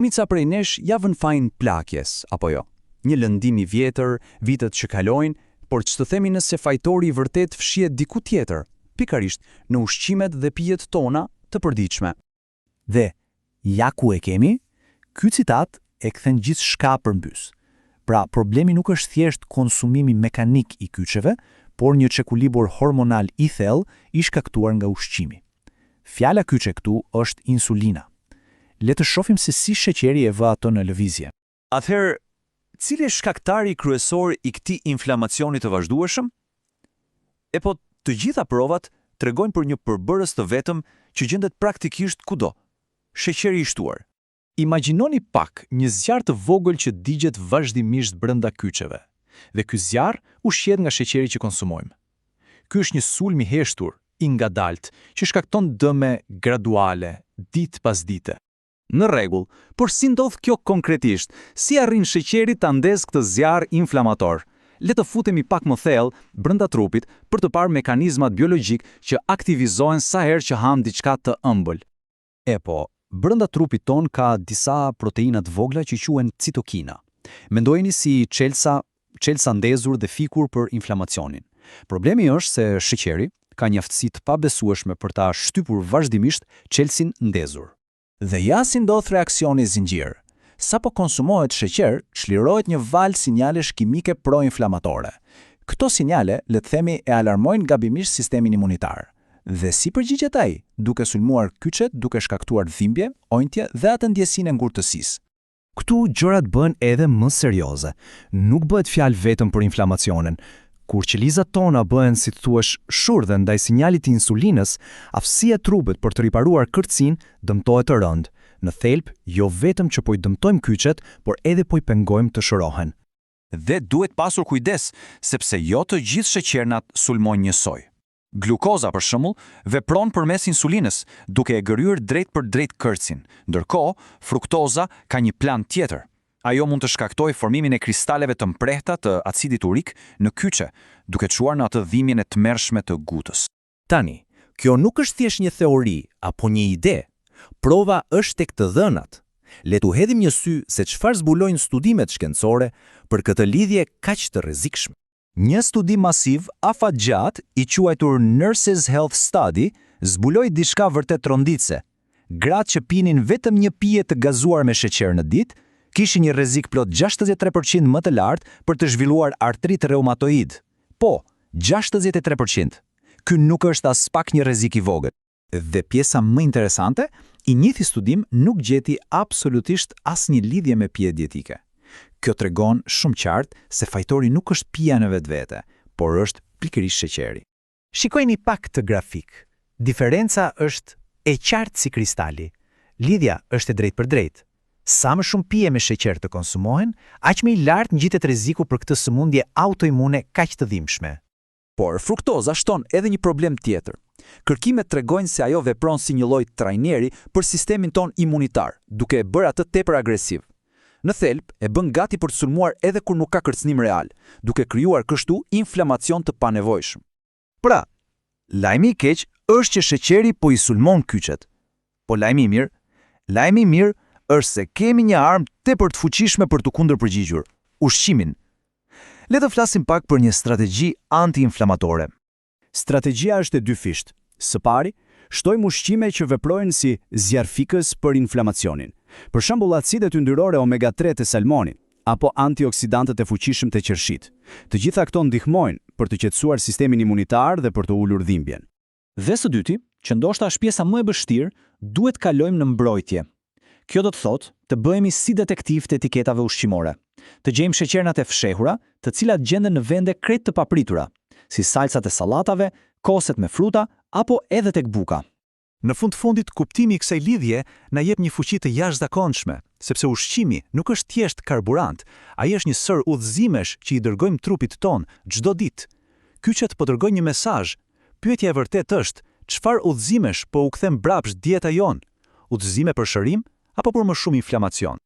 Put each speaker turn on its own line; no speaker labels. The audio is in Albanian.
Shumica prej nesh ia vënë fajin plakjes, apo jo? Një lëndim i vjetër, vitet që kalojnë, por ç'të themi nëse fajtori i vërtetë fshihet diku tjetër, pikërisht në ushqimet dhe pijet tona të përditshme.
Dhe, ja ku e kemi, ky citat e kthen gjithçka përmbys. Pra, problemi nuk është thjesht konsumimi mekanik i kyçeve, por një çekuilibër hormonal i thellë i shkaktuar nga ushqimi. Fjala kyçe këtu është insulina. Le të shohim se si sheqeri e vë atë në lëvizje.
Atëherë, cili është shkaktari kryesor i këtij inflamacioni të vazhdueshëm? E po, të gjitha provat tregojnë për një përbërës të vetëm që gjendet praktikisht kudo, sheqeri i shtuar.
Imagjinoni pak një zjarr të vogël që digjet vazhdimisht brenda kyçeve. Dhe ky zjarr ushqehet nga sheqeri që konsumojmë. Ky është një sulm i heshtur, i ngadaltë, që shkakton dëme graduale, ditë pas dite.
Në rregull, por si ndodh kjo konkretisht? Si arrin sheqeri ta ndezë këtë zjarr inflamator? Le të futemi pak më thellë brenda trupit për të parë mekanizmat biologjikë që aktivizohen sa herë që hamë diçka të ëmbël. Epo, brenda trupit tonë ka disa proteina të vogla që quhen citokina. Mendojeni si çelësa, çelësa ndezur dhe fikur për inflamacionin. Problemi është se sheqeri ka një aftësi të pabesueshme për ta shtypur vazhdimisht çelësin ndezur.
Dhe ja si ndodh reaksioni zinxhir. Sapo konsumohet sheqer, çlirohet një valë sinjalesh kimike pro-inflamatore. Këto sinjale, le të themi, e alarmojnë gabimisht sistemin imunitar. Dhe si përgjigjet ai? Duke sulmuar kyçet, duke shkaktuar dhimbje, ënjtje dhe atë ndjesinë e ngurtësisë. Këtu gjërat bëhen edhe më serioze. Nuk bëhet fjalë vetëm për inflamacionin. Kur qelizat tona bëhen, si të thuash, shurdhe ndaj sinjalit të insulinës, aftësia e trupit për të riparuar kërcin dëmtohet rëndë. Në thelb, jo vetëm që po i dëmtojmë kyçet, por edhe po i pengojmë të shërohen.
Dhe duhet pasur kujdes, sepse jo të gjithë sheqernat sulmojnë njësoj. Glukoza, për shembull, vepron përmes insulinës, duke e gërryer drejtpërdrejt kërcin. Ndërkohë, fruktoza ka një plan tjetër. Ajo mund të shkaktojë formimin e kristaleve të mprehta të acidit urik në kyçe, duke çuar në atë dhimbjen e tmerrshme të gutës.
Tani, kjo nuk është thjesht një teori apo një ide. Prova është tek të dhënat. Le t'u hedhim një sy se çfarë zbulojnë studimet shkencore për këtë lidhje kaq të rrezikshme.
Një studim masiv afatgjatë i quajtur Nurses Health Study zbuloi diçka vërtet tronditëse. Gratë që pinin vetëm një pije të gazuar me sheqer në ditë, kishin një rrezik plot 63% më të lartë për të zhvilluar artrit reumatoid. Po, 63%. Ky nuk është aspak një rrezik i vogël.
Dhe pjesa më interesante, i njëjti studim nuk gjeti absolutisht asnjë lidhje me pijet dietike. Kjo tregon shumë qartë se fajtori nuk është pija në vetvete, por është pikërisht sheqeri. Shikojeni pak këtë grafik. Diferenca është e qartë si kristali. Lidhja është e drejtpërdrejtë. Sa më shumë pije me sheqer të konsumohen, aq më i lartë ngjitet rreziku për këtë sëmundje autoimune kaq të dhimbshme.
Por, fruktoza shton edhe një problem tjetër. Kërkimet tregojnë se ajo vepron si një lloj trajneri për sistemin tonë imunitar, duke e bërë atë tepër agresiv. Në thelb, e bën gati për të sulmuar edhe kur nuk ka kërcënim real, duke krijuar kështu inflamacion të panevojshëm.
Pra, lajmi i keq është që sheqeri po i sulmon kyçet. Po lajmi i mirë? Lajmi i mirë është se kemi një armë tepër të fuqishme për t'u kundërpërgjigjur, ushqimin. Le të flasim pak për një strategji anti-inflamatore. Strategjia është e dyfishtë. Së pari, shtojmë ushqime që veprojnë si zjarrfikës për inflamacionin. Për shembull, acidet yndyrore omega 3 të salmonit apo antioksidantët e fuqishëm të qershit. Të gjitha këto ndihmojnë për të qetësuar sistemin imunitar dhe për të ulur dhimbjen.
Dhe së dyti, që ndoshta është pjesa më e vështirë, duhet kalojmë në mbrojtje. Kjo do të thotë të bëhemi si detektivë të etiketave ushqimore. Të gjejmë sheqernat e fshehura, të cilat gjenden në vende krejt të papritura, si salcat e sallatave, koset me fruta apo edhe tek buka.
Në fund të fundit, kuptimi i kësaj lidhje na jep një fuqi të jashtëzakonshme, sepse ushqimi nuk është thjesht karburant, ai është një sërë udhëzimesh që i dërgojmë trupit tonë çdo ditë. Kyçet po dërgojnë një mesazh. Pyetja e vërtetë është, çfarë udhëzimesh po u kthen mbrapsht dieta jonë? Udhëzime për shërim apo për më shumë inflamacion?